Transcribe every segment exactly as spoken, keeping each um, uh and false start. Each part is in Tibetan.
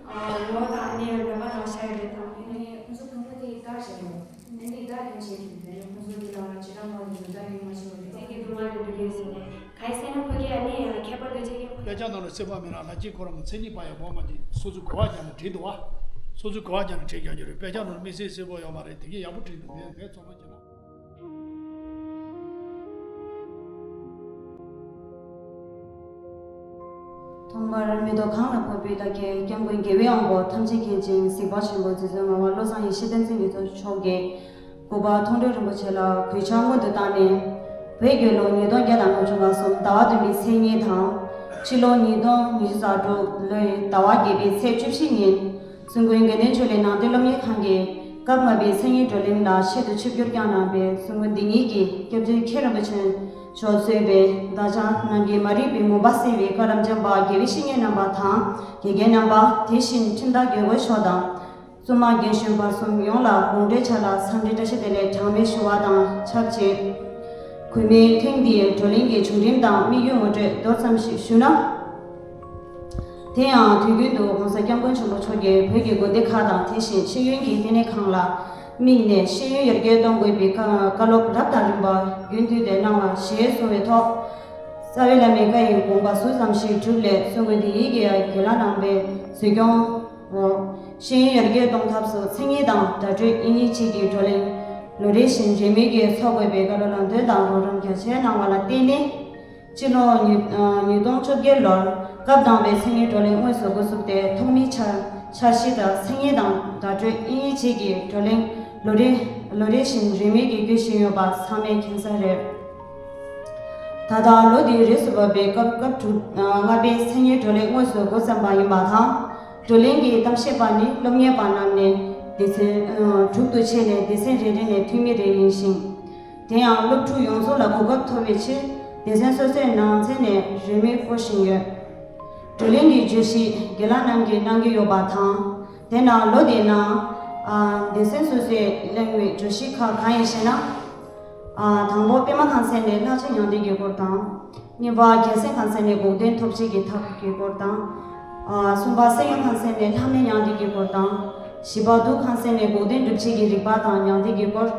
ངོ་དང་ཨ་ནི་ལོ་མ་ནང་བཞག་ཡོད་རེད་དང་། ཨ་ནི་ཁོང་ཚོ་ཕྲུ་གུ་དེ་ལྟར་བྱས་ཡོད། ཨ་ནི་ལྟར་ཡོང་བྱས་ཀྱི་རེད། ཁོང་ཚོ་དེ་ལ་ཇི་ལྟར་མང་དུ་ལྟ་ཡོང་མ་བྱུང་བ་རེད། དེ་གི་སྡུག་བསྔལ་རེད་འདུག་གས་ཟེར་ནས་ག་རེ་ཟེར་ན། ཁོ་གི་ཨ་ནི་ཁྱད་པར་དུ་ཆེ་གི། དཔེ་ཆ་ནང་ལ་གསལ་པོ་མེད་ན་ལྷ་སྐྱིད་ཁོ་རང་གི་མཚན་ཉིད་པ་ཡང་བོ་མ་དེ་སོ་སོའི་གོ་བ་རྒྱག་ནས་བྲིས་འདུག་བ། སོ་སོའི་གོ་བ་རྒྱག་ནས་བྲིས་རྒྱག་རྒྱུ་རེད། དཔེ་ཆ་ནང་ལ་དམིགས་བསལ་གསལ་པོ་ཡོད་མ་རེད། དེ་གི་ཡག་པོ་བྲིས་འདུག་ངས་ངས་ཚོད་དཔག་བྱས་ན། ཐོག་མར་མེ་ཏོག་གང་ལ་ཕོག་པའི་ལྷ་སྐལ། སྐྱབས་མགོན་རྒྱལ་བའི་དབང་པོ་ཐམས་ཅད་མཁྱེན་ཅིང་གཟིགས་པ་ཆེན་པོ་རྗེ་བཙུན་ངག་དབང་བློ་བཟང་ཡེ་ཤེས་བསྟན་འཛིན་གྱི་མཆོག་གིས་གུས་པ་མཐོང་གྲོལ་རིན་པོ་ཆེ་ལ་གུས་ཕྱག་སྔོན་དུ་བཏང་ནས། བོད་རྒྱལ་ལོ་ཉིས་སྟོང་བརྒྱ་དང་ལྔ་བཅུ་ང་གསུམ་ཟླ་བ་བདུན་པའི་ཚེས་གཉིས་དང་། ཕྱི་ལོ་ཉིས་སྟོང་ཉི་ཤུ་རྩ་དྲུག་ལོའི་ཟླ་བ་བརྒྱད་པའི་ཚེས་བཅུ་བཞི་ཉིན། སྲིན་ཀུན་དགེ་ལྡན་ཆོས་གླིང་ནང་བསྟན་སློབ་གཉེར་ཁང་གིས་སྐབས་ལྔ་པའི་མཚན་ཉིད་བགྲོ་གླེང་ལ་ཆེད་དུ་ཆིབས་བསྒྱུར་བསྐྱངས་གནང་བའི་སྲིན་ཀུན་འདི་ཉིད་ཀྱི་སྐྱབས་རྗེ་མཁན་རིན་པོ་ཆེ་མཆོག་གཙོས་པའི་བདག་ཅག་རྣམས་ཀྱི་མ་རིག་པའི་མུན་པ་སེལ་བའི་བཀའ་རབ་འབྱམས་པ་དགེ་བའི་བཤེས་གཉེན་རྣམ་པ་དང་། དགེ་རྒན་རྣམ་པ། དེ་བཞིན་ཁྲིམས་བདག་རྒྱལ་འགོད་མཆོག་དང་། བཙུན་མ་རྒན་གཞོན་བར་གསུམ་ཡོངས་ལ་དགོངས་འགྲེལ་ཆ་ལ་འཚམས་འདྲི་བཀྲ་ཤིས་བདེ་ལེགས་གྲངས་མེད་ཞུ་བ་དང་ཆབས་ཅིག། གུས་མོས་ཐེངས་འདིའི་བགྲོ་གླེང་གི་བྱུང་རིམ་དང་དམིགས་ཡུལ་ངོ་སྤྲོད་མདོར་ཙམ་ཞིག་ཞུ་ན། དེ་ཡང་དུས་རྒྱུན་དུ་༸གོང་ས་༸སྐྱབས་མགོན་ཆེན་པོ་མཆོག་གིས་བོད་ཀྱི་དགོན་སྡེ་ཁག་དང་དེ་བཞིན་ཤེས་ཡོན་གྱི་ལྟེ་གནས་ཁང་ལ་དམིགས་ནས་ཤེས་ཡོན་ཡར་རྒྱས་གཏོང་དགོས་པའི་བཀའ་བཀའ་སློབ་རབ་དང་རིམ་པ་རྒྱུན་མཐུད་དེ་གནང་བ་ཞེས་གསུངས་པའི་ཐོག་རྩ་བའི་བླ་མའི་བཀའ་ཡི་དགོངས་པ་ཟུར་ཙམ་ཞིག་གྲུབ་ལས་སྲིན་ཀུན་འདི་ཉིད་ཀྱིས་ཡང་དགེ་ལགས་རྣམ་པའི་འཛིན་སྐྱོང་འོག་ཤེས་ཡོན་ཡར་རྒྱས་གཏོང་ཐབས་སུ་མཚན་ཉིད་དང་བརྡ་སྤྲོད་དབྱིན་ཡིག་བཅས་ཀྱི་བགྲོ་གླེང་ལོ་རེ་བཞིན་རིན་མེད་ཀྱིས་འཚོགས་དགོས་པའི་བཀའ་སློབ་ལམ་སྟོན་དང་རོགས་རམ་རྒྱ་ཆེར་གནང་བ་ལ་བརྟེན་ནས། སྤྱི་ལོ་ཉིས་ཉིས་སྟོང་བཅོ་བརྒྱད་ལོར་སྐབས་དང་པོའི་མཚན་ཉིད་བགྲོ་གླེང་དངོས་སུ་འགོ་བཙུགས་ཏེ། ཐོག་མའི་འཆར་འཆར་གཞི་ལྟར་མཚན་ཉིད་དང་བརྡ་སྤྲོད་དབྱིན་ཡིག་བཅས་ཀྱི་བགྲོ་གླེང་ལོ་རེ་ལོ་རེ་བཞིན་རིན་མེད་ཀྱིས་སྐྱོད་བཞིན་ཡོད་པ་ཚང་མས་མཁྱེན་གསལ་རེད། ད་ལྟ་ལོ་འདིའི་རིས་སུ་བབ་པའི་སྐབས་སྐབས་དྲུག་ལྔ་པའི་མཚན་ཉིད་བགྲོ་གླེང་དངོས་སུ་འགོ་བརྩམས་པ་ཡིན་པ་དང་། བགྲོ་གླེང་གི་གཏམ་བཤད་པ་ནི་སློབ་གཉེར་པ་རྣམས་ནས་སྡེ་ཚན་དྲུག་ཏུ་ཕྱེ་ནས་སྡེ་ཚན་རེ་རེ་ནས་འཐུས་མི་རེ་ཡིན་ཞིང་། དེ་ཡང་སློབ་ཕྲུག་ཡོངས་རྫོགས་ལ་གོ་སྐབས་ཐོབ་པའི་ཕྱིར། སྡེ་ཚན་སོ་སོའི་ནང་ཚན་ནས་རེས་མོས་སྐོར་བཞིན་ཡོད། བགྲོ་གླེང་གི་བརྗོད་གཞི་དགེ་ལགས་རྣམས་ཀྱིས་གནང་གི་ཡོད་པ་དང་། དེ་ནང་ལོ་དེའི་ནང་ཨ་སྡེ་ཚན་སོ་སོས་གླེང་བའི་བརྗོད་གཞི་ཁག་གང་ཡིན་ཞེ་ན། ཨ་དང་པོ་པད་མ་ཁང་ཚན་ནས་ལྷ་བྱེད་མྱང་འདས་ཀྱི་སྐོར་དང་། གཉིས་པ་རྒྱལ་མཚན་ཁང་ཚན་ནས་འགོག་བདེན་ཐོབ་བྱེད་ཀྱི་ཐབས་ཀྱི་སྐོར་དང་། ཨ་གསུམ་པ་གསེར་གཡུ་ཁང་ཚན་ནས་ལྷ་མོ་མྱང་འདས་ཀྱི་སྐོར་དང་། བཞི་པ་གདུགས་ཁང་ཚན་ནས་འགོག་བདེན་སྒྲུབ་བྱེད་ཀྱི་རིག་པ་དང་མྱང་འདས་ཀྱི་སྐོར།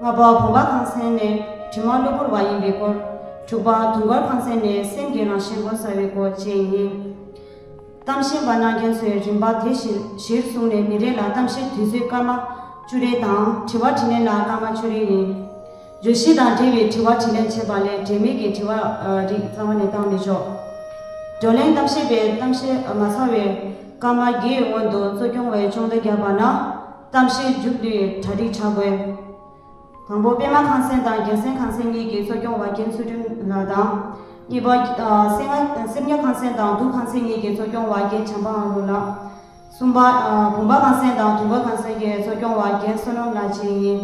ལྔ་པ་བུམ་པ་ཁང་ཚན་ནས་དྲི་མ་གློ་བུར་བ་ཡིན་པའི་སྐོར། དྲུག་པ་དུང་དཀར་ཁང་ཚན་ནས་སེམས་ཀྱི་རང་བཞིན་ངོ་མཚར་བའི་སྐོར་བཅས་ཡིན། གཏམ་བཤད་པ་གནང་མཁན་ཚོའི་རིམ་པ་དེ་བཞིན་གཞིར་བཟུང་ནས་མི་རེ་ལ་གཏམ་བཤད་དུས་ཚོད་སྐར་མ་བཅུ་རེ་དང་དྲི་བ་དྲིས་ལན་ལ་སྐར་མ་བཅུ་རེ་ཡིན། བརྗོད་གཞི་དང་འབྲེལ་བའི་དྲི་བ་དྲིས་ལན་བྱེད་པ་ལས་འབྲེལ་མེད་ཀྱི་དྲི་བ་རིགས་རྩ་བ་ནས་བཏང་མི་ཆོག་བགྲོ་གླེང་གཏམ་བཤད་པས་གཏམ་བཤད་མ་ཚར་བའི་སྐར་མ་བརྒྱད་སྔོན་དུ་གཙོ་སྐྱོང་བས་ཅོང་བརྡ་བརྒྱབ་པ་ན་གཏམ་བཤད་མཇུག་བསྡུའི་གྲ་སྒྲིག་བྱ་དགོས། དང་པོ་པད་མ་ཁང་ཚན་དང་རྒྱལ་མཚན་ཁང་ཚན་གཉིས་ཀྱི་གཙོ་སྐྱོང་བ་རྒན་ཚུལ་ཁྲིམས་ལགས་དང་། གཉིས་པ་ཨ་སེང་ང་སེམས་ཉག་ཁང་ཚན་དང་གདུགས་ཁང་ཚན་གཉིས་ཀྱི་གཙོ་སྐྱོང་བ་རྒན་བྱམས་པ་དབང་རུང་ལགས། གསུམ་པ་ཨ་བུམ་པ་ཁང་ཚན་དང་དུང་དཀར་ཁང་ཚན་གྱི་གཙོ་སྐྱོང་བ་རྒན་བསོད་ནམས་ལགས་བཅས་ཡིན།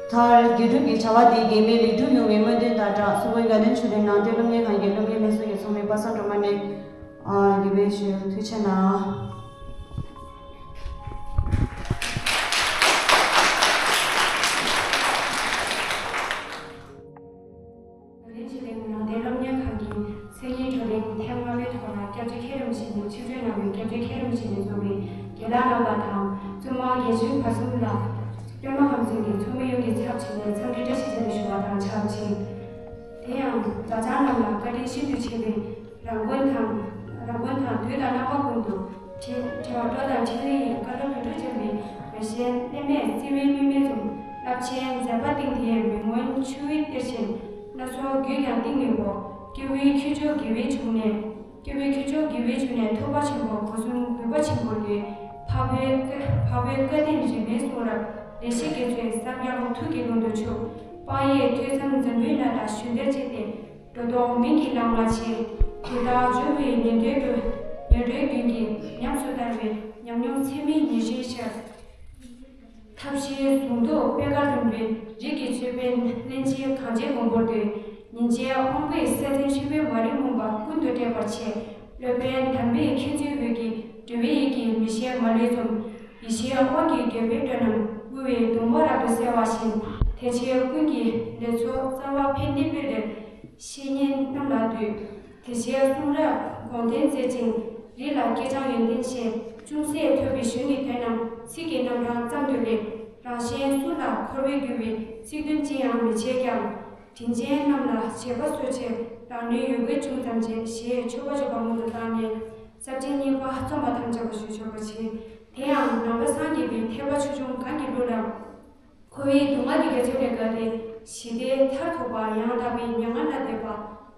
མཐར་དགེ་སྒྲུབ་ཀྱི་བྱ་བ་འདི་གེགས་མེད་ལེགས་གྲུབ་ཡོང་བའི་སྨོན་འདུན་དང་སྦྲགས་སྲིན་ཀུན་དགའ་ལྡན་ཆོས་གླིང་ནང་བསྟན་སློབ་གཉེར་ཁང་གི་སློབ་གཉེར་ལྷན་ཚོགས་ཀྱི་ཚོགས་མི་པ་སངས་སྒྲོལ་མ་ནས་ཨ་དགེ་བའི་ཆོས་ཐུགས་རྗེ་གནང་། བགྲོ་གླེང་ཆེད་ལས་ནང་བསྟན་སློབ་གཉེར་ཁང་གི་མཚན་ཉིད་བགྲོ་གླེང་ཐེངས་ལྔ་པའི་ཐོག་ལ་སྐྱབས་རྗེ་མཁན་རིན་པོ་ཆེ་ནས་ཆིབས་བསྒྱུར་གནང་བའི་སྐྱབས་རྗེ་མཁན་རིན་པོ་ཆེ་ནས་གཙོས་པའི་དགེ་ལགས་རྣམ་པ་དང་བཙུན་མ་རྒན་གཞོན་བར་གསུམ་ལ་པད་མ་ཁང་ཚན་གྱི་ཚོགས་མི་ཡོངས་ཀྱི་ཚབ་བྱས་ནས་འཚམས་འདྲི་བཀྲ་ཤིས་བདེ་ལེགས་ཞུ་བ་དང་ཆབས་ཅིག་དེ་ཡང་བདག་ཅག་རྣམས་ལ་བཀའ་དྲིན་ཤིན་ཏུ་ཆེ་བའི་རང་དགོན་དང་རང་དགོན་དང་དུས་དང་རྣམ་པ་ཀུན་ཏུ་དྲི་དྲི་བ་སྤྲོ་དང་འཕྲིན་ལས་ཡིན། བཀའ་སློབ་ལུས་སྤྲོད་ཅན་པའི་མ་གཞི་གནས་མེད་བརྩེ་བའི་མིག་སྨན་འཛུམ། རླབས་ཆེན་མཛད་པ་སྟེང་དེའི་མི་མངོན་ཆུ་བོའི་གཏེར་ཆེན། སྣ་ཚོགས་རྒྱུད་ཀྱང་གཏིང་མི་དགོས། སྐྱེས་བུའི་ཁྱུ་མཆོག་དགེ་བའི་འབྱུང་གནས། སྐྱེས་བུའི་ཁྱུ་མཆོག་དགེ་བའི་འབྱུང་གནས་ཐེག་པ་ཆེན་པོ་སྒོ་གསུམ་གུས་པ་ཆེན་པོ་ལུས། འཕགས་པའི་བཀའ་འཕགས་པའི་བཀའ་དྲིན་རིམ་པས་གསུང་རབ་ལེགས་བཤད་དགེ་ཚུལ་བསམ་ཡས་ཐུགས་ཀྱི་ཀློང་དུ་ཆུད། དཔག་ཡས་ཐོས་བསམ་འཛམ་བུའི་ནང་དང་ཞུན་དར་ཅན་ཏེ། སྒྲོ་འདོགས་མིག་གི་ལམ་ལ་ཕྱེ། དེ་དག་འབྱོར་བའི་ཉན་ཐོས་ཀྱི་ཉན་ཐོས་ཀུན་གྱིས་ཉམས་སུ་བསྟར་བའི་ཉམས་མྱོང་ཚད་མེད་ཉེར་བཞིའི་ཆར། ཐབས་ཤེས་ཟུང་དུ་སྤེལ་དཀའ་རིམ་པའི་རིགས་ཀྱི་ཅོད་པན་བརླན་ཅིང་གང་བྱེད་མགོན་པོར་འདུད། ཉིན་བྱེད་དབང་པོས་སྲ་བརྟན་མཆོད་པའི་མ་རིག་མུན་པ་ཀུན་ཏུ་བསྐྲད་པར་བྱེད། སློབ་དཔོན་དམ་པའི་མཁས་བཙུན་འོད་ཀྱི་འབྲེལ་བའི་ཡིད་ཀྱིས་མི་ཤེས་མ་ལུས་འཛུམ། ཡེ་ཤེས་དབང་གིས་རྒྱལ་པོའི་སྤྲོ་རྣམས་དབུལ་བའི་གདུང་བ་རབ་ཏུ་གསལ་བ་བཞིན། དེ་ཕྱིར་ཀུན་གྱི་ལེགས་ཚོགས་རྩ་བ་ཕན་བདེའི་དཔལ་དེར་བཤེས་གཉེན་རྣམས་ལ་འདུད། དེ་ཕྱིར་གསུང་རབ་དགོངས་དོན་མཛད་ཅིང་རིགས་ལ་སྐྱེས་སྦྱངས་ཡོན་ཏན་ཆེ། གཞུང་གི་དོན་རྣམས་ཚིག་གི་རྣམ་གྲངས་ཙམ་དུ་ལས། རང་གཞན་སུ་ལ་འཁོར་བའི་རྒྱུ་བའི་ཚིག་དོན་ཅི་ཡང་མི་བྱེད་ཀྱང་། དྲིན་ཅན་རྣམས་ལ་བྱེད་པ་སོགས་ཆེད་དང་ནུས་ཡོད་དགུའི་ཅུང་ཙམ་བྱེད་ཞེས་མཆོད་པ་བརྗོད་པ་སྔོན་དུ་བཏང་ནས། ས་བཅད་གཉིས་པ་རྩོམ་པ་ཐམས་ཅད་པ་ཞུ་ཆོག་པ་བྱེད། དེ་ཡང་ནང་པ་སངས་རྒྱས་པའི་ཐེག་པ་ཆོས་འབྱུང་གང་གི་ལུགས་ལ། འཁོར་བའི་སྡུག་བསྔལ་གྱི་དགེ་ཚུལ་ལས་བརྒལ་ཏེ་ཞི་བདེ་མཐར་ཐུག་པ་ཡང་དག་པའི་མྱ་ངན་ལས་འདས་པ་གོ་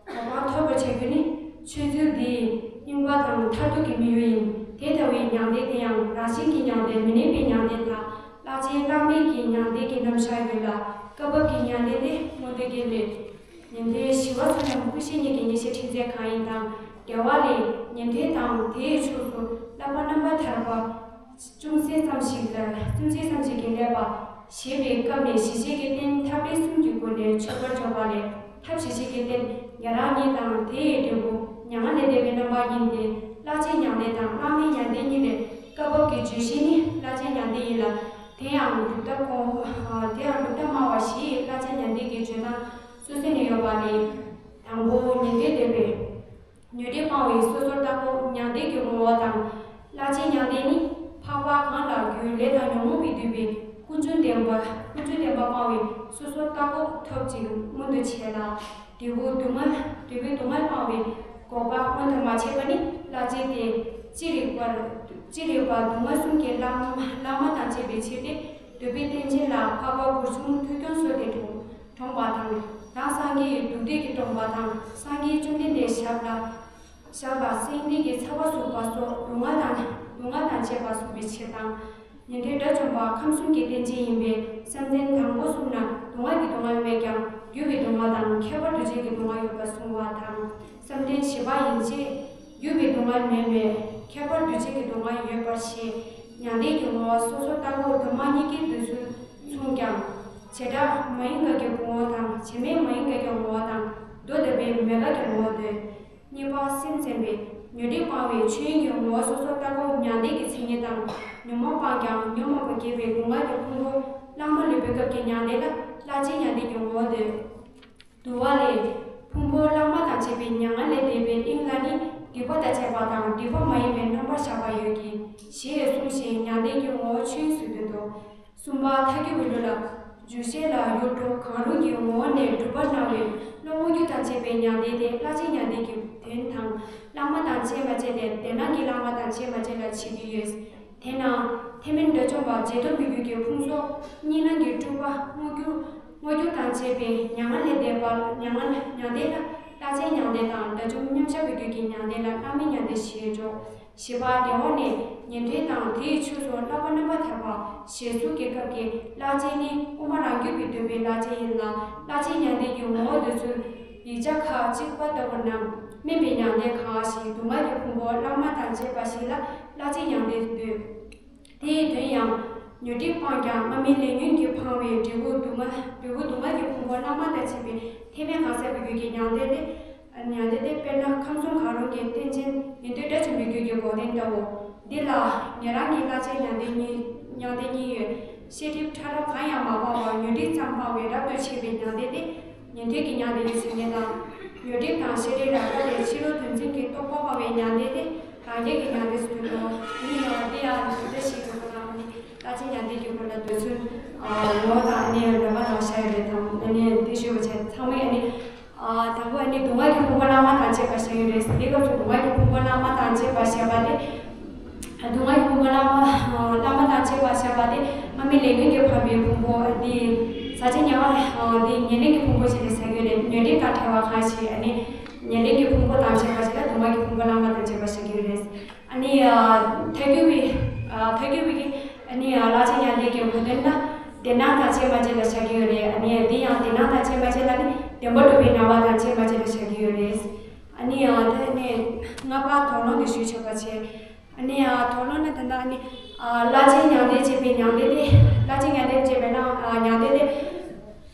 འཕང་ཐོབ་པར་བྱ་རྒྱུ་ནི་ཆོས་ཚུལ་འདིའི་རྙིང་པ་དང་མཐར་ཐུག་གི་དམིགས་ཡུལ་ཡིན། དེ་ལྟ་བུའི་མྱང་འདས་དེ་ཡང་རང་བཞིན་གྱི་མྱང་འདས་མི་གནས་པའི་མྱང་འདས་དང་བླ་ཆེན་བླ་མེད་ཀྱི་མྱང་འདས་ཀྱི་རྣམ་གཞག་ཡོད་ལ། སྐབས་བབ་ཀྱི་མྱང་འདས་ནི་མངོན་མཐོའི་དགེ་ལས། ཉན་ཐོས་ཞི་བ་གསུམ་རྣམས་ཀུན་ཤེས་ཉིད་ཀྱི་ཉེར་ཞག་ཁྲིད་མཛད་གང་ཡིན་དང་འགལ་བ་ལས། ཉན་ཐོས་དང་དེའི་ཕྱོགས་སུ་བསླབ་པ་རྣམ་པར་ཐར་པ་ཅུང་ཟད་ཙམ་ཞིག་ལ་ཅུང་ཟད་ཙམ་ཞིག་གིས་བསླབ་པ་ཞེས་པའི་སྐབས་ནས་ཞི་བྱེད་ཀྱི་རྟེན་ཐབས་ལམ་གསུམ་གྱི་སྒོ་ནས་མཆོད་པར་འཇོག་པ་ལས། ཐབས་ཞི་བྱེད་ཀྱི་རྟེན་ཉན་རང་ཉིད་དང་དེ་ཡི་འབྲས་བུ་མྱ་ངན་ལས་འདས་པའི་རྣམ་པ་ཡིན་ཏེ། བླ་ཆེན་མྱང་འདས་དང་བླ་མེད་མྱང་འདས་གཉིས་ལས་སྐབས་བབ་ཀྱི་བརྗོད་གཞི་ནི་བླ་ཆེན་མྱང་འདས་ཡིན་ལ། དེ་ཡང་སྒྲུབ་ཐབས་གོང་དེ་ཡང་སྒྲུབ་ཐབས་སྨྲ་བ་བཞི་ཡི་བླ་ཆེན་མྱང་འདས་ཀྱི་བརྗོད་སྟངས་སོ་སོ་ནས་ཡོད་པ་ལས། དང་པོ་ཉན་ཐོས་སྡེ་པས་ཉོན་སྒྲིབ་སྤངས་པའི་སོ་སོར་བརྟགས་པ་མྱང་འདས་ཀྱི་ངོ་བོ་དང་། བླ་ཆེན་མྱང་འདས་ནི་འཕགས་པ་གང་ལ་རྒྱུའི་ལས་དང་ཉོན་མོངས་པས་བསྡུས་པའི་ཀུན་འབྱུང་བདེན་པ་ཀུན་འབྱུང་བདེན་པ་སྤངས་པའི་སོ་སོར་བརྟགས་པ་ཐོབ་ཅིང་མངོན་དུ་བྱས་ལ། འབྲས་བུ་སྡུག་བསྔལ་འབྲས་བུའི་སྡུག་བསྔལ་སྤངས་པའི་འགོག་པ་མངོན་དུ་མ་བྱས་པ་ནི་བླ་ཆེན་ཏེ། ཅི་རིགས་པར་ཅི་རིགས་པ་སྡུག་བསྔལ་གསུམ་གྱི་བླ་བླ་མ་དང་བཅས་པའི་ཕྱིར་ཏེ། འདོད་པའི་རྟེན་ཅན་ལ་འཕགས་པ་བུ་ཆུང་ཐུགས་སྐྱོང་གསོལ་ཏེ་གྲོངས་གྲོངས་པ་དང་། རང་སངས་རྒྱས་ཡི་སྡུག་བདེ་གིས་གྲོངས་པ་དང་། སངས་རྒྱས་བཅོམ་ལྡན་འདས་ཞབས་ལ་ཞབས་ལ་སེང་ལྡེང་གི་ཚ་བ་ཟུག་པ་སོགས་སྡུག་བསྔལ་དང་སྡུག་བསྔལ་དང་བཅས་པ་གསུངས་པའི་ཕྱིར་དང་། ཉན་ཐོས་དགྲ་བཅོམ་པ་ཁམས་གསུམ་གྱི་རྟེན་ཅན་ཡིན་པས་བསམ་གཏན་དང་པོ་གསུམ་ན་སྡུག་བསྔལ་གྱི་སྡུག་བསྔལ་མེད་ཀྱང་འགྱུར་བའི་སྡུག་བསྔལ་དང་ཁྱད་པར་འདུ་བྱེད་ཀྱི་སྡུག་བསྔལ་ཡོད་པར་གསུངས་པ་དང་། བསམ་གཏན་བཞི་པ་ཡིན་ཕྱིར། འགྱུར་བའི་སྡུག་བསྔལ་མེད་པས་ཁྱད་པར་འདུ་བྱེད་ཀྱི་སྡུག་བསྔལ་ཡོད་པར་བཞེད། མྱང་འདས་ཀྱི་ངོ་བོ་སོ་སོར་བརྟགས་པ་གདོད་མ་གཉིས་ཀའི་འདོད་ཚུལ་མཚུངས་ཀྱང་། བྱེ་བྲག་མ་ཡིན་དགག་གི་ངོ་བོ་དང་བྱེ་མེད་མ་ཡིན་དགག་གི་ངོ་བོ་དང་མདོ་སྡེ་པའི་མེད་དགག་གི་ངོ་བོ་འདོད། གཉིས་པ་སེམས་ཙམ་པས་ཉོན་སྒྲིབ་སྤངས་པའི་ཆོས་དབྱིངས་ཀྱི་ངོ་བོ་སོ་སོར་བརྟགས་པ་མྱང་འདས་ཀྱི་མཚན་ཉིད་དང་ཉོན་མོངས་སྤངས་ཀྱང་ཉོན་མོངས་པ་སྐྱེ་བའི་སྡུག་བསྔལ་གྱི་ཕུང་པོ་ལྷག་མ་ལུས་པའི་སྐབས་ཀྱི་མྱང་འདས་ལ་བླ་ཆེན་མྱང་འདས་ཀྱི་ངོ་བོ་འདོད། བསྡུ་བ་ལས། ཕུང་པོ་ལྷག་མ་དང་བཅས་པའི་མྱ་ངན་ལས་འདས་པའི་དབྱིངས་ལ་ནི་སྡིག་པ་དང་བཅས་པ་དང་སྡིག་པ་མ་ཡིན་པའི་རྣམ་པར་བཞག་པ་ཡོད་ཀྱི། ཞེས་གསུངས་ཤིང་མྱང་འདས་ཀྱི་ངོ་བོ་ཆོས་དབྱིངས་སུ་འདོད་དོ། གསུམ་པ་ཐལ་འགྱུར་བའི་ལུགས་ལ། རྒྱུ་ཤེས་ལ་ཡུལ་གྲུབ་གང་རུང་གི་ངོ་བོ་ནས་གྲུབ་པར་སྣང་བའི་བློ་མངོན་གྱུར་དང་བཅས་པའི་མྱང་འདས་དེ་བླ་ཆེན་མྱང་འདས་ཀྱི་དོན་དང་བླ་མ་དང་བཅས་མ་བཅས་ཏེ་དེ་སྣང་གི་བླ་མ་དང་བཅས་མ་བཅས་ལ་བྱེད་ཀྱི་ཡོད། དེས་ན་ཐེག་དམན་དགྲ་བཅོམ་པ་རྗེ་སྟོབས་ཀྱི་རྒྱུད་ཀྱི་ཕུང་སོགས་གཉིས་སྣང་གི་སྤྲུལ་པ་མངོན་གྱུར་མངོན་གྱུར་དང་བཅས་པའི་མྱ་ངན་ལས་འདས་པ་མྱ་ངན་མྱང་འདས་ལ་བླ་ཆེན་མྱང་འདས་དང་དགྲ་བཅོམ་མཉམ་གཞག་གི་རྒྱུད་ཀྱི་མྱང་འདས་ལ་བླ་མེད་མྱང་འདས་ཞེས་འཇོག། བཞི་པ་དེ་འོག་ནས་ཉན་ཐོས་དང་དེའི་ཕྱོགས་སུ་བསླབ་པ་རྣམ་པར་ཐར་པ་ཞེས་གསུངས་ཀྱི་སྐབས་ཀྱི་བླ་ཆེན་ནི་དབུ་མ་རང་རྒྱུད་པའི་འདོད་པའི་བླ་ཆེན་ཡིན་ལ་བླ་ཆེན་མྱང་འདས་ཀྱི་ངོ་བོ་འདོད་ཚུལ་ཡིག་ཆ་ཁག་གཅིག་པ་ལྟ་བུ་རྣམས་དམན་པའི་མྱང་འདས་གང་ཞིག་སྡུག་བསྔལ་གྱི་ཕུང་པོ་ལྷག་མ་དང་བཅས་པ་ཞིག་ལ་བླ་ཆེན་མྱང་འདས་འདོད། དེའི་དོན་ཡང་། ཉོན་སྒྲིབ་སྤངས་ཀྱང་སྔ་མའི་ལས་ཉོན་གྱིས་འཕངས་པའི་འབྲས་བུ་སྡུག་བསྔལ་འབྲས་བུ་སྡུག་བསྔལ་གྱི་ཕུང་པོ་ལྷག་མ་དང་བཅས་པའི་ཐེག་དམན་གང་ཟག་གི་རྒྱུད་ཀྱི་མྱང་འདས་ཏེ། མྱང་འདས་ཏེ་དཔེར་ན་ཁམས་གསུམ་གང་རུང་གི་རྟེན་ཅན་ཉན་ཐོས་དགྲ་བཅོམ་པའི་རྒྱུད་ཀྱི་འགོག་བདེན་ལྟ་བུ། འདི་ལ་ཉན་རང་གི་བླ་ཆེན་མྱང་འདས་གཉིས་མྱང་འདས་གཉིས་ཡོད། ཤེས་སྒྲིབ་ཕྲ་རབ་གང་ཡང་མ་སྤངས་པར་ཉོན་སྒྲིབ་ཙམ་སྤངས་པའི་རབ་ཏུ་ཕྱེ་བའི་མྱང་འདས་ཏེ། ཉན་ཐོས་ཀྱི་མྱང་འདས་ཀྱི་མཚན་ཉིད་དང་། ཉོན་སྒྲིབ་དང་ཤེས་སྒྲིབ་རགས་པ་ལས་ཕྱི་རོལ་དོན་མཚོན་གྱི་རྟོག་པ་སྤངས་པའི་མྱང་འདས་ཏེ། རང་རྒྱལ་གྱི་མྱང་འདས་སུ་འདོད་དོ། ནི་ཡང་འདི་ཡང་འདི་འདྲ་ཞིག་གི་སྐོར་ལ་ནི་བླ་ཆེན་མྱང་འདས་ཀྱི་སྐོར་ལ་འདོད་ཚུལ་ངོ་བོ་དང་ནི་རེ་བ་ནང་བཤད་ཡོད་རེད་དམ། ནི་འདི་ཞུ་བ་བྱས་ཚང་མས་ནི་དང་པོ་ནི་སྡུག་བསྔལ་གྱི་ཕུང་པོ་ལྷག་མ་དང་བཅས་པ་བཤད་ཡོད་རེད། འདི་སྐབས་སུ་སྡུག་བསྔལ་གྱི་ཕུང་པོ་ལྷག་མ་དང་བཅས་པ་བཤད་པ་དེ། སྡུག་བསྔལ་གྱི་ཕུང་པོ་ལྷག་མ་ལྷག་མ་དང་བཅས་པ་བཤད་པ་དེ་སྔ་མའི་ལས་ཉོན་གྱིས་འཕངས་པའི་ཕུང་པོ་འདི་ཟག་བཅས་ཉེ་བར་འདི་ཉེར་ལེན་གྱི་ཕུང་པོ་ཞིག་ལ་ཟེར་གྱི་ཡོད་རེད། ཉོན་སྒྲིབ་དང་བྲལ་བ་གང་ཞིག་ནི། ཉེར་ལེན་གྱི་ཕུང་པོ་དང་བཅས་པ་ཞིག་ལ་སྡུག་བསྔལ་གྱི་ཕུང་པོ་ལྷག་མ་དང་བཅས་པ་བཤད་ཀྱི་ཡོད་རེད། ཨ་ནི་ཐལ་འགྱུར་བའི་ཐལ་འགྱུར་བའི་གི་ཨ་ནི་བླ་ཆེན་མྱང་འདས་ཀྱི་གོ་དོན་ལ་དེ་སྣང་དང་བཅས་མ་བཅས་ལ་བཞག་གི་ཡོད་རེད། ཨ་ནི་འདི་ཡང་དེ་སྣང་དང་བཅས་མ་བཅས་ལ་ནི་བདེན་པར་གྲུབ་པའི་སྣང་བ་དང་བཅས་མ་བཅས་ལ་བཞག་གི་ཡོད་རེད། ཨ་ནི་ད་ནི་ལྔ་པ་དོགས་སློང་དེ་ཞུས་ཆོག་པ་བྱས། ཨ་ནི་དོགས་སློང་ནི་ད་ལྟ་ཨ་ནི་བླ་ཆེན་མྱང་འདས་བཅས་པའི་མྱང་འདས་དེ་བླ་ཆེན་མྱང་འདས་བཅས་པའི་སྣང་མྱང་འདས་དེ།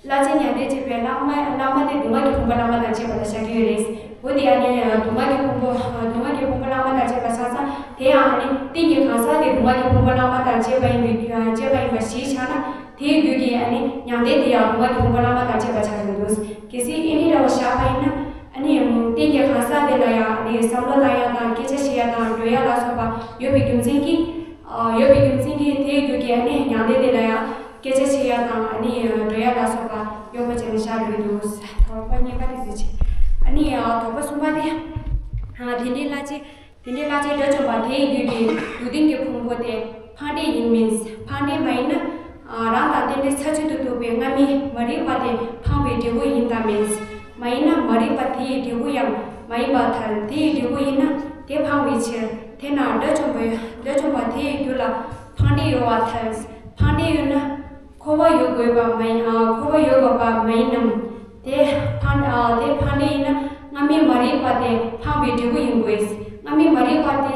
བླ་ཆེན་མྱང་འདས་བཅས་པའི་བླ་མ་བླ་མ་དེ་སྡུག་བསྔལ་གྱི་ཕུང་པོ་ལྷག་མ་དང་བཅས་པ་ལ་བཞག་གི་ཡོད་རེད། འོ་དེ་ཡང་ནི་སྡུག་བསྔལ་གྱི་ཕུང་པོ་སྡུག་བསྔལ་གྱི་ཕུང་པོ་ལྷག་མ་དང་བཅས་པ་ཆགས་ཙང་དེ་ཡང་ནི་རྟེན་གྱི་གང་ཟག་དེ་སྡུག་བསྔལ་གྱི་ཕུང་པོ་ལྷག་མ་དང་བཅས་པ་ཡིན་པའི་བཅས་པ་ཡིན་པ་གཞིར་བཞག་ན་དེའི་རྒྱུད་ཀྱི་ནི་མྱང་འདས་དེ་ཡང་སྡུག་བསྔལ་གྱི་ཕུང་པོ་ལྷག་མ་དང་བཅས་པ་ཆགས་ཀྱི་འདུག་གལ་སྲིད་ཨེ་ནི་འདྲ་བ་བཞག་པ་ཡིན་ན་ནི་རྟེན་གྱི་གང་ཟག་དེ་ལ་ཡང་ནི་བསམ་བློ་བཏང་ཡ་དང་སྐད་ཆ་བཤད་ཡ་དང་འགྲོ་ཡ་ལ་སོགས་པ་ཡོད་པའི་རྒྱུ་མཚན་གྱིས་ཡོད། དེ་འཕངས་འདྲེ་ཡིན་མིན། འཕངས་འདྲེ་མ་ཡིན་ན་རང་དང་རྟེན་འབྲེལ་ཚ་ཚུལ་དུ་གཏུགས་པའི་སྔ་མའི་མ་རིག་པ་དེ་འཕངས་པའི་འབྲས་བུ་ཡིན་དམ་མིན། མ་ཡིན་ན་མ་རིག་པ་དེའི་འབྲས་བུ་ཡང་མ་ཡིན་པར་ཐལ། དེའི་འབྲས་བུ་ཡིན་ན་དེ་འཕངས་པའི་ཕྱིར། དེས་ན་དགྲ་བཅོམ་པ་དགྲ་བཅོམ་པ་དེའི་རྒྱུད་ལ་འཕངས་འདྲེ་ཡོད་པར་ཐལ། འཕངས་འདྲེ་ཡོད་ན་འཁོར་བ་ཡོད་དགོས་པ་མ་ཡིན། ཨ། འཁོར་བ་ཡོད་དགོས་པ་མ་ཡིན་ནམ། དེ་འཕངས་ཨ། དེ་འཕངས་འདྲེ་ཡིན་ན་སྔ་མའི་མ་རིག་པ་དེ་འཕངས་པའི་འབྲས་བུ་ཡིན་དགོས། སྔ་མའི་མ་རིག་པ་དེ།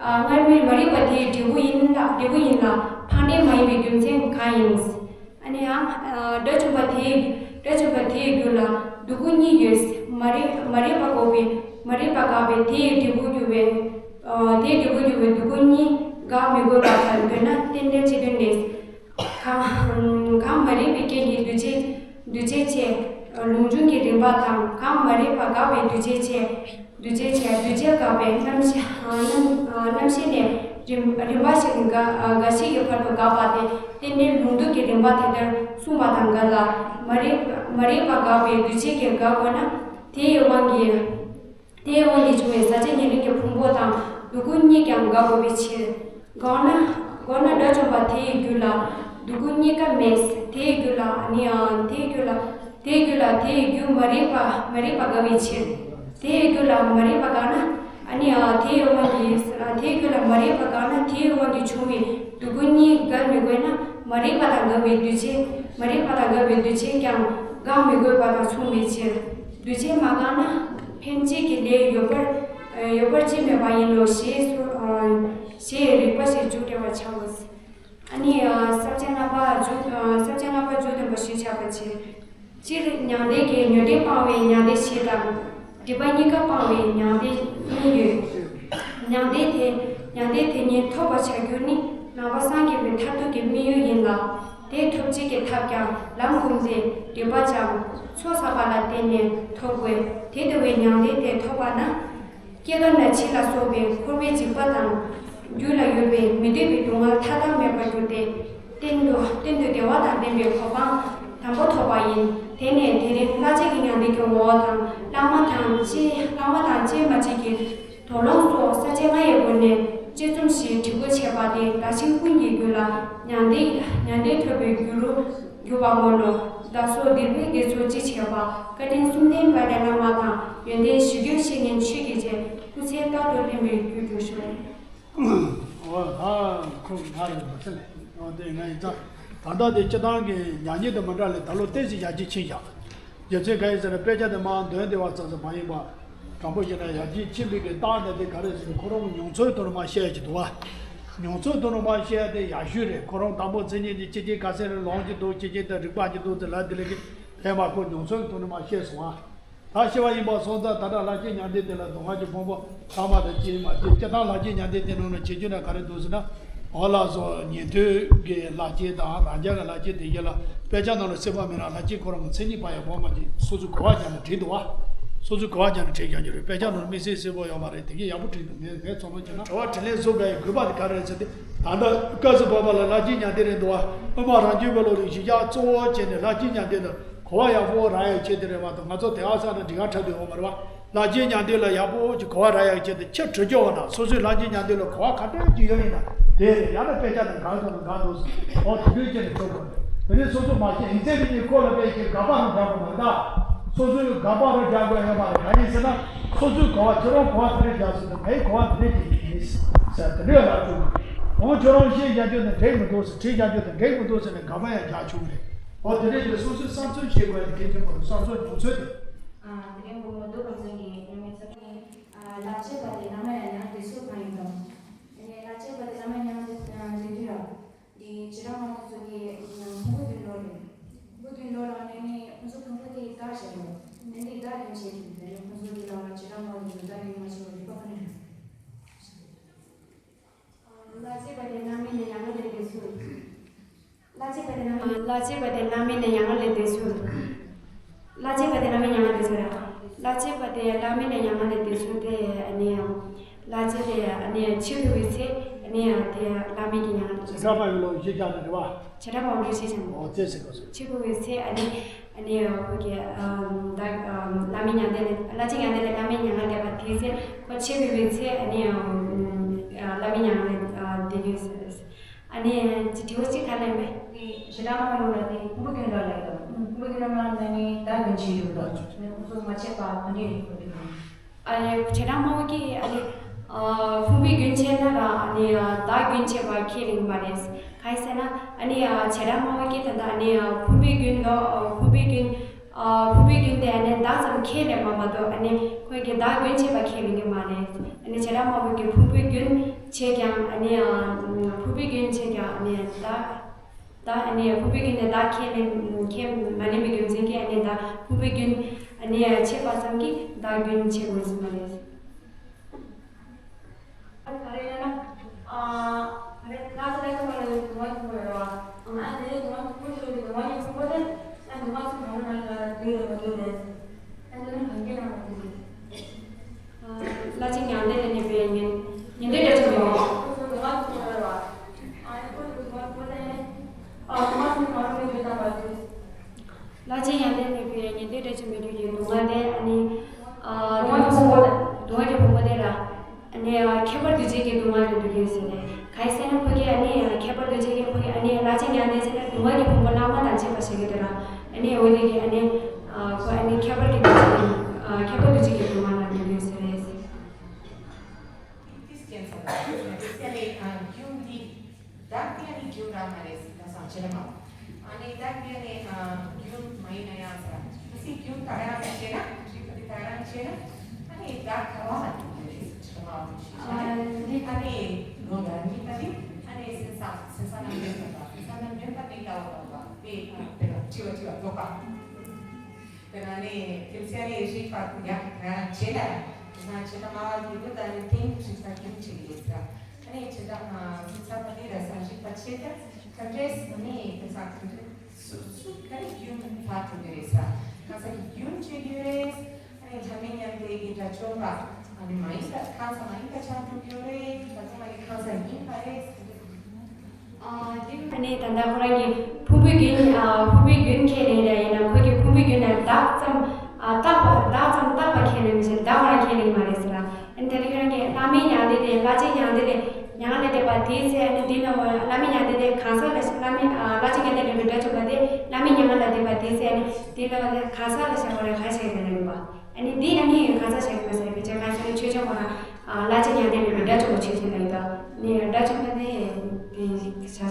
ཨ། སྔ་མའི་མ་རིག་པ་དེའི་འབྲས་བུ་ཡིན་ལ། འབྲས་བུ་ཡིན་ལ་འཕངས་འདྲེ་མ་ཡིན་པའི་རྒྱུ་མཚན་གང་ཡིན། ཨ་ནི་ཡང་། ཨ། དགྲ་བཅོམ་པ་དེའི་དགྲ་བཅོམ་པ་དེའི་རྒྱུད་ལ་སྡུག་ཀུན་གཉིས་ཡོད། མ་རིག་མ་རིག་པ་འགོག་པའི་མ་རིག་པ་འགགས་པའི་དེའི་འབྲས་བུ་གྱུར་པའི། ཨ། དེའི་འབྲས་བུ་གྱུར་པའི་སྡུག་ཀུན་གཉིས་འགག་མི་དགོས་པར་ཐལ། འདོད་ན་རྟེན་འབྲེལ་སྤྱི་དོན་ལས། གང་གང་མ་རིག་པའི་རྐྱེན་གྱིས་འདུ་བྱེད་འདུ་བྱེད་བཅས། ལུགས་འབྱུང་གི་རིམ་པ་དང་། གང་མ་རིག་པ་འགགས་པས་འདུ་བྱེད་བཅས། འདུ་བྱེད་བཅས། འདུ་བྱེད་འགགས་པའི་རྣམ་ཤེས། རྣམ་རྣམ་ཤེས་ནས་རིམ་རིམ་པ་ཞིག་འགའ་འགའ་ཞིག་གི་བར་དུ་འགགས་པ་སྟེ། རྟེན་འབྲེལ་ལུང་དུ་གི་རིམ་པ་དེ་ལྟར་གསུངས་པ་དང་འགལ་ལ། མ་རིག་མ་རིག་པ་འགགས་པས་འདུ་བྱེད་ཀྱི་འགག་དགོས་ན། དེའི་དབང་གིས། དེའི་དབང་གིས་བྱུང་བའི་ཟག་བཅས་ཉེ་རིང་གི་ཕུང་པོ་དང་སྡུག་ཀུན་གཉིས་ཀྱང་འགག་དགོས་པའི་ཕྱིར། འགག་ན་འགག་ན་དགྲ་བཅོམ་པ་དེའི་རྒྱུད་ལ་སྡུག་ཀུན་གཉིས་ཀ་མེད། དེའི་རྒྱུད་ལ་ནི། ཨ། དེའི་རྒྱུད་ལ་དེའི་རྒྱུད་ལ་དེའི་རྒྱུ་མ་རིག་པ་མ་རིག་པ་འགག་པའི་ཕྱིར། དེའི་རྒྱུད་ལ་མ་རིག་པ་འགག་ན། ཨ་ནི། ཨ། དེའི་དབང་གིས། ཨ། དེའི་རྒྱུད་ལ་མ་རིག་པ་འགག་ན་དེའི་དབང་གིས་བྱུང་བའི་སྡུག་ཀུན་གཉིས་འགག་མི་དགོས་ན། མ་རིག་པ་དང་འགལ་བའི་འདུ་བྱེད། མ་རིག་པ་དང་འགལ་བའི་འདུ་བྱེད་ཀྱང་འགག་མི་དགོས་པ་དང་མཚུངས་པའི་ཕྱིར། འདུ་བྱེད་མ་འགགས་ན་ཕན་བྱེད་ཀྱི་ལས་ཡོད་པར་ཡོད་པར་ཅིས་མེད་པ་ཡིན་ནོ་ཞེས་སོ། ཞེས་རིགས་པ་ཞིག་འཇུག་བྲལ་བར་བྱའོ། ཨ་ནི། ས་བཅད་ལྔ་པ་འཇུག་ས་བཅད་ལྔ་པ་འཇུག་བདུན་པ་ཞེས་བྱ་བ་བྱེད། སྤྱིར་མྱང་འདས་ཀྱི་ཉོན་སྒྲིབ་སྤང་བའི་མྱང་འདས་བཞི་དང་། སྒྲིབ་པ་གཉིས་ཀ་སྤང་བའི་མྱང་འདས་གཉིས་ཡོད། མྱང་འདས་དེ་མྱང་འདས་དེ་ཉིད་ཐོབ་པར་བྱ་རྒྱུ་ནི་ནང་པ་སངས་རྒྱས་པའི་མཐར་ཐུག་གི་དམིགས་ཡུལ་ཡིན་ལ། དེ་ཐོབ་བྱེད་ཀྱི་ཐབས་ཀྱང་ལམ་བསྒོམས་ཏེ་སྒྲིབ་པ་སྦྱང་ཚོགས་བསགས་པ་ལ་བརྟེན་ནས་ཐོབ་དགོས། དེ་ལྟ་བུའི་མྱང་འདས་དེ་ཐོབ་པ་ན། སྐྱེ་རྒ་ན་འཆི་ལ་སོགས་པའི་འཁོར་བའི་འཇིགས་པ་དང་། རྒྱུད་ལ་ཡོད་པའི་མི་འདོད་པའི་སྡུག་བསྔལ་མཐའ་དག་མེད་པར་གྱུར་ཏེ། གཏན་དུ་གཏན་དུ་བདེ་བ་དང་ལྡན་པའི་གོ་འཕང་དམ་པ་ཐོབ་པ་ཡིན། དེ་ནས་དེ་རིང་ལྷ་རྗེ་གི་མྱང་འདས་ཀྱི་ངོ་བོ་དང་། བླ་མ་དང་བཅས་བླ་མ་དང་བཅས་མ་བཅས་ཀྱི་དོགས་སློང་སོགས་ས་བཅད་ལྔ་ཡི་སྒོ་ནས་དཔྱད་རྩོམ་ཞིག་བྲིས་དགོས་བྱས་པ་དེ་བདག་གཞན་ཀུན་གྱི་རྒྱུད་ལ་མྱང་འདས་མྱང་འདས་ཐོབ་པའི་རྒྱུ་རུ་གྱུར་པ་སྨོན་ནོ། བདག་སོགས་འདིར་བོད་དགེ་ཚོགས་སྤྱི་བྱས་པ་བཀའ་དྲིན་གསུམ་ལྡན་དཔལ་ལྡན་བླ་མ་དང་ཡོན་ཏན་གཞིར་གྱུར་བཤེས་གཉེན་ཆོས་ཀྱི་རྗེ་སྐུ་ཚེ་རྟག་ཏུ་བརྟན་པའི་རྒྱུར་གྱུར་ཤོག། འོ་ད་ཁོང་གི་ང་རེད་མ་ཚད་ལས་འོ་དེ་ང་ཡིན་ཙང་ད་ལྟ་དེ་སྤྱི་བཏང་གི་མྱ་ངན་དང་མི་འདྲ་ལས་ད་ལོ་ཏོག་ཙམ་ཡར་རྒྱས་ཕྱིན་བཞག་རྒྱུ་མཚན་གང་ཡིན་ཟེར་ན་དཔེ་ཆ་དེ་མར་འདོན་བདེ་བ་ཙམ་ཙམ་མ་ཡིན་པ། དྲང་པོ་བཤད་ན་ཡར་རྒྱས་ཕྱིན་པའི་གི་རྟགས་དེ་དེ་ག་རེ་ཟེར་ན་ཁོ་རང་མྱོང་ཚོར་དུ་ནི་མ་བཤད་ཀྱི་འདུག་བ། མྱོང་ཚོར་དུ་ནི་མ་བཤད་དེ་ཡག་ཤོས་རེད། ཁོ་རང་དང་པོ་མཚན་ཉིད་ཀྱི་ཕྱི་རྐྱེན་ག་ཚད་རེ་ལོངས་ཀྱི་འདུག་ཕྱི་རྐྱེན་དེ་རིག་པ་ཀྱི་འདུག་ཟེར་ལ་དེ་ལས་ཀྱི་ཕན་པ་ཁོ་མྱོང་ཚོར་དུ་ནི་མ་བཤད་སོང་བ། ད་ཤེས་པ་ཡིན་པ་སོང་ཙང་ད་ལྟ་ལྷ་སྐྱེས་མྱང་འདས་དེ་ལ་སྡུག་བསྔལ་གྱི་ཕུང་པོ་ཚང་མ་དང་སྐྱེས་མ་སྐྱེས་སྐྱེ་སྟངས་ལྷ་སྐྱེས་མྱང་འདས་དེ་ནང་ལ་བྱེད་རྒྱུ་ན་ག་རེ་འདུག་ཟེར་ན། འོ་ལགས་སོ་ཉན་ཐོས་ཀྱི་ལྷ་སྐྱེས་དང་རང་རྒྱལ་གྱི་ལྷ་སྐྱེས་དེ་ཡི་ལ་དཔེ་ཆ་ནང་ལ་གསལ་པོ་མེད་ན་ལྷ་སྐྱེས་ཁོ་རང་གི་མཚན་ཉིད་པ་ཡང་བོ་མ་ཅིག་སོ་སོའི་གོ་བ་རྒྱབ་ནས་བྲིས་འདུག་བ། སོ་སོའི་གོ་བ་རྒྱབ་ནས་བྲིས་རྒྱག་རྒྱུ་རེད། དཔེ་ཆ་ནང་ལ་དམིགས་བསལ་གསལ་པོ་ཡོད་མ་རེད། དེ་གས་ཡག་པོ་བྲིས་འདུག་ངས་ངས་ཚོར་སྣང་བྱས་ན། གྲྭ་པ་དྲིན་ལན་གཟོ་དགོས་ཡའི་དགོས་པ་དེ་ག་རེ་རེད་ཟེར་ཏེ། ད་ལྟ་སྐབས་སུ་བབ་པ་ལ་ལྷ་སྐྱེས་མྱང་འདས་རེད་འདུག་བ། དབུ་མ་རང་རྒྱུད་པའི་བློ་ལུགས་གཞི་བཞག་གཙོ་བོ་བྱས་ནས་ལྷ་སྐྱེས་མྱང་འདས་ལ་གོ་བ་ཡག་པོ་རག་ཡའི་ཆེད་དུ་རེད་མ་གཏོགས་ང་ཚོ་དེ་ཨ་ས་ནས་འགྲིག་ག་འཁྲབ་དུ་ཡོང་བ་རེད་བ། ལྷ་སྐྱེས་མྱང་འདས་ལ་ཡག་པོ་ཅིག་གོ་བ་རག་ཡག་ཆེད་དུ་ཕྱིར་བྲོས་སྐྱོར་བ་དང་སོ་སོའི་ལྷ་སྐྱེས་མྱང་འདས་ལ་གོ་བ་ག་འདྲ་ཅིག་ཡོད་ཡིན་ན་དེ་ཡང་ན་དཔེ་ཆ་དང་གང་དང་གང་འདུག་ཟེར་འོ་དེ་འདྲའི་ཆེད་དུ་འགྲོ་དགོས་རེད། དེ་ནས་སོ་སོ་མ་ཤེས་ཡིན་ཚད་དེ་གཉིས་ཁོ་ལ་དཔེ་ཆའི་དགག་པ་རང་རྒྱག་དགོས་མ་རེད་ད། སོ་སོའི་དགག་པ་རང་རྒྱག་དགོས་ཡོད་མ་རེད། གང་ཡིན་ཟེར་ན་སོ་སོའི་གོ་བ་ཁྱོད་རང་གོ་བ་དེ་འདྲ་རྒྱག་ཟེར་དང་ངའི་གོ་བ་དེ་འདྲ་རྒྱག་གི་ཡིན་ཟེར་དེ་འདྲའི་ལབ་ཐུབ་དགོས་རེད། འོ་ཁྱོད་རང་ཤེས་བྱ་རྒྱུ་དེ་འགྲིག་མི་འདུག་ཟེར་བྲིས་བྱ་རྒྱུ་དེ་འགྲིག་མི་འདུག་ཟེར་ནས་དགག་པ་ཡང་རྒྱག་ཆོག་གི་རེད། འོ་དེ་འདྲ་ཡིན་སོ་སོའི་བསམ་ཚུལ་བྱེད་དགོས་ཡ་དེ་གལ་ཆེན་པོ་རེད། བསམ་ཚུལ་མྱོང་ཚོར་དེ། ཨ། དེ་རིང་དགོང་མོ་རྡོ་རྐང་ཚང་གི་སློབ་མའི་ཚབ་ནས། ཨ། ལྷ་སྐྱེས་པ་དེ་བླ་མ་ཡང་མྱང་འདས་སུ་འཕངས་ཡོད་དམ། ཨ་ནི་ལྷ་སྐྱེས་པ་དེ་བླ་མ་མྱང་འདས་འདས་དུས་ལ། འདི་བྱེ་བྲག་སྨྲ་བ་ཚོ་གི་ཕུང་པོ་བདུན་ལོ་རེད། ཕུང་པོ་བདུན་ལོ་ལ་ནི་ནི་ཁོང་ཚོ་ཕུང་པོ་དེ་བདག་བྱས་ཡོད། ནི་འདི་བདག་ཡིན་བྱས་ཀྱི་དེ་ནི་ཁོང་ཚོ་གི་ལ་བྱེ་བྲག་སྨྲ་བ་ཚོ་བདག་ཡིན་མ་བྱས་པ་རིག་པ་ག་ནས་རེད། ལྷ་སྐྱེས་པ་དེ་བླ་མའི་ནས་མྱ་ངན་ལས་འདས་སོ། ལྷ་སྐྱེས་པ་དེ་བླ་མའི་ནས་མྱ་ངན་ལས་འདས་སོ། ལྷ་སྐྱེས་པ་དེ་བླ་མའི་ནས་མྱ་ངན་ལས་འདས་སོ་ར། ལྷ་སྐྱེས་པ་དེ་བླ་མའི་ནས་མྱ་ངན་ལས་འདས་སོ་དེ་ཨ་ནི་ཡང་། ལྷ་སྐྱེས་དེ་ཨ་ནི་འཆི་འཕོ་བའི་ཚེ་ཨ་ནི་ཡང་དེ་བླ་མའི་གི་མྱ་ངན་ལས་འདས་སོ། བྱེ་བྲག་སྨྲ་བའི་བློ་ཡིས་ཤེས་བྱ་ནི་རེད་བ། བྱེ་བྲག་སྨྲ་བའི་བློ་ཡིས་ཤེས་བྱ་ནི། འོ་དེ་ཟེར་དགོས་སོ། འཆི་འཕོ་བའི་ཚེ་ཨ་ནི། ཨ་ནི་ཁོ་གི་ཨ་ད་ཨ་བླ་མའི་མྱང་འདས་ལས་ལྷ་སྐྱེས་མྱང་འདས་ལས་བླ་མའི་མྱ་ངན་འདས་པ་དེའི་ཚེ་ཁོ་འཆི་འཕོ་བའི་ཚེ་ཨ་ནི་ཨ་བླ་མའི་མྱ་ངན་ལས་ཨ་འདས་ཡོད་ཟེར། ཨ་ནི་ཅི་དྲི་བ་ཅིག་ག་ལེན་པས། དེ་བྱེ་བྲག་སྨྲ་བ་ལ་དེ་ཕུང་པོའི་རྒྱུན་འདྲ་ལ་ཡོད། ཕུང་པོའི་རྒྱུན་འདྲ་ལ་ནི་བདག་རྒྱུན་ཆེ་ཡོད་དོ། ནི་ཁོང་ཚོ་མ་ཆད་པ་ག་འདྲས་ཡོད་དོ། ཨ་ནི་བྱེ་བྲག་སྨྲ་བ་གིས་ཨ་ནི་ཨ་ཕུང་པོའི་རྒྱུན་ཆེ་ན་ར་ཨ་ནི་ཨ་བདག་རྒྱུན་ཆེ་བ་ཁས་ལེན་གྱི་མ་རེད། གང་ཡིན་ཟེར་ན་ཨ་ནི་ཨ་བྱེ་བྲག་སྨྲ་བ་གིས་ད་ལྟ་ཨ་ནི་ཨ་ཕུང་པོའི་རྒྱུན་ལ་ཨ་ཕུང་པོའི་རྒྱུན་ཨ་ཕུང་པོའི་རྒྱུན་དེ་ཨ་ནི་བདག་ཙམ་ཁས་ལེན་པ་མ་གཏོགས་ཨ་ནི་ཁོས་ཀྱི་བདག་རྒྱུན་ཆེ་བ་ཁས་ལེན་གྱི་མ་རེད། ཨ་ནི་བྱེ་བྲག་སྨྲ་བ་གིས་ཕུང་པོའི་རྒྱུན་ཆེ་ཀྱང་ཨ་ནི་ཨ་ཕུང་པོའི་རྒྱུན་ཆེ་ཀྱང་ཨ་ནི་བདག་ད་ཨ་ནི་ཕུང་པོའི་རྒྱུན་ནི་བདག་ཁས་ལེན་ཁས་མ་ལེན་པའི་རྒྱུ་མཚན་གྱིས་ཨ་ནི་ད་ཕུང་པོའི་རྒྱུན་ཨ་ནི་ཆད་པ་ཙམ་གྱིས་བདག་རྒྱུན་ཆད་དགོས་ཟེར་མ་རེད། བླ་ཆེན་མྱང་འདས་ལ་གནས་པའི་ཉན་ཉན་ཐོས་དགྲ་བཅོམ་པའི། བླ་ཆེན་མྱང་འདས་ལ་གནས་པའི་ཉན་ཐོས་དགྲ་བཅོམ་པའི་རྒྱུད་ཀྱི་སྡུག་བསྔལ་དེ་ཨ་ནི། སྡུག་བསྔལ་གྱི་སྡུག་བསྔལ་གྱི་ཕུང་པོ་དེ་ལ། ཨ་ནི་ཁྱད་པར་འདུ་བྱེད་ཀྱི་སྡུག་བསྔལ་དུ་འདུ་གི་ཡོད་ཟེར་ནས། གང་ཡིན་ཟེར་ན་ཁོ་གིས་ཨ་ནི་ཁྱད་པར་འདུ་བྱེད་ཀྱི་ཁོ་གིས་ཨ་ནི་བླ་ཆེན་མྱང་འདས་ཟེར་ན་སྡུག་བསྔལ་གྱི་ཕུང་པོ་ལྷག་མ་དང་བཅས་པ་བྱེད་ཀྱི་འདུག་ར། ཨ་ནི་འོ་དེ་གིས་ཨ་ནི་ཁོ་ཨ་ནི་ཁྱད་པར་གྱི་འདུ་བྱེད་ཀྱི་ཁྱད་པར་འདུ་བྱེད་ཀྱི་སྡུག་བསྔལ་ལ་འདུ་གི་ཡོད་ཟེར་རེད། ཏིས་ཀྱེན་ས་ལ་ཏིས་ཀྱེན་ནི་རྒྱུན་འདི་བདག་ཏུ་ཡང་ནི་རྒྱུན་རང་མ་རེད་ཟེར་ད་སང་བྱེད་ན་མ། ཨ་ནི་བདག་ཏུ་ཡང་ནི་རྒྱུན་མ་ཡིན་ན་ཡང་ས་ཏིས་རྒྱུན་ད་རང་བྱེད་ན་རིག་པ་དེ་ད་རང་བྱེད་ན་ཨ་ནི་བདག་ག་བ་ལ་འདུག་རེད་ཟེར་བྱེད་ན་མ་བྱེད་ན་ཨ་ནི་ལོ་ལ་གཉིས་པ་དེ་ཨ་ནི་སེམས་བཟང་སེམས་བཟང་ན་འདོད་པ་དང་སེམས་བཟང་ན་འདོད་པ་དེ་ལ་བ་དང་བ་དེ་དེ་ལ་བྱེད་པ་བྱེད་པ་རྫོགས་པ། དེ་ན་ནི་དེ་ཚེ་ནི་རིག་པ་ཡག་ག་བྱེད་ལ། དེ་ན་བྱེད་ལ་མ་བ་ཡོད་དུ་ད་ནི་དེང་རིག་པ་རྒྱུན་ཆེ་ཡོད་ས། ཨ་ནི་བྱེད་ལ་མ་རིག་ས་པ་དེ་ལ་ས་རིག་པ་ཆེ་ད་ག་འདྲས་ཨ་ནི་དེ་ས་ག་འདྲས་སུ་སུ་ག་རེ་རྒྱུན་ཕར་ཐུག་གི་རེད་ས། ག་ས་གི་རྒྱུན་ཆེ་གི་རེད། ཨ་ནི་ལྷ་མི་མཉམ་དེ་གི་དགྲ་བཅོམ་པ། ཨ་ནི་མ་ཡིན་ད་གང་ས་མ་ཡིན་ད་ཆ་འགྲོ་གི་རེད། ད་ཚོ་མ་ཡིན་གང་ས་ཡིན་པ་རེད། ཨ་ནི་ད་ལྟ་ཁོ་རང་གི་ཕུང་པོའི་རྒྱུན་ཨ་ཕུང་པོའི་རྒྱུན་ཁས་ལེན་ར་ཡིན་ན་ཁོ་གི་ཕུང་པོའི་རྒྱུན་ན་བདག་ཙམ་ཨ་བཏགས་པ་བདག་ཙམ་བཏགས་པ་ཁས་ལེན་མི་བྱེད་བདག་ཁོ་རང་ཁས་ལེན་མ་རེད་ཟེར་ལ། ཨ་ནི་ད་རེས་ཁོ་རང་གི་བླ་མའི་མྱང་འདས་དེ་བླ་ཆེན་མྱང་འདས་དེ་མྱ་ངན་ལས་འདས་པ་དེའི་ཚེ་ཨ་ནི་འདི་ན་བླ་མའི་མྱང་འདས་དེ་གང་ཟག་ལ་བླ་མའི་ཨ་བླ་ཆེན་མྱང་འདས་ལས་པའི་དགྲ་བཅོམ་པ་དེ་བླ་མའི་མྱ་ངན་ལས་འདས་པ་དེའི་ཚེ་ཨ་ནི་འདི་ལ་གང་ཟག་ལ་བྱ་བ་རེད་གང་བྱེད་ཀྱི་རེད་པ། ཨ་ནི་འདི་ཨ་ནི་གང་ཟག་བྱ་གི་མ་ཟེར་བའི་ཆ་གང་ཟེར་ཆོས་ཅན་ཁོ་རང་བླ་ཆེན་མྱང་འདས་ལས་པའི་དགྲ་བཅོམ་པ་ཆོས་ཅན་ལ་ཡོད་དོ། ནི་དགྲ་བཅོམ་པ་དེ་དེ་བྱ་བྱ་གི་ཟེར།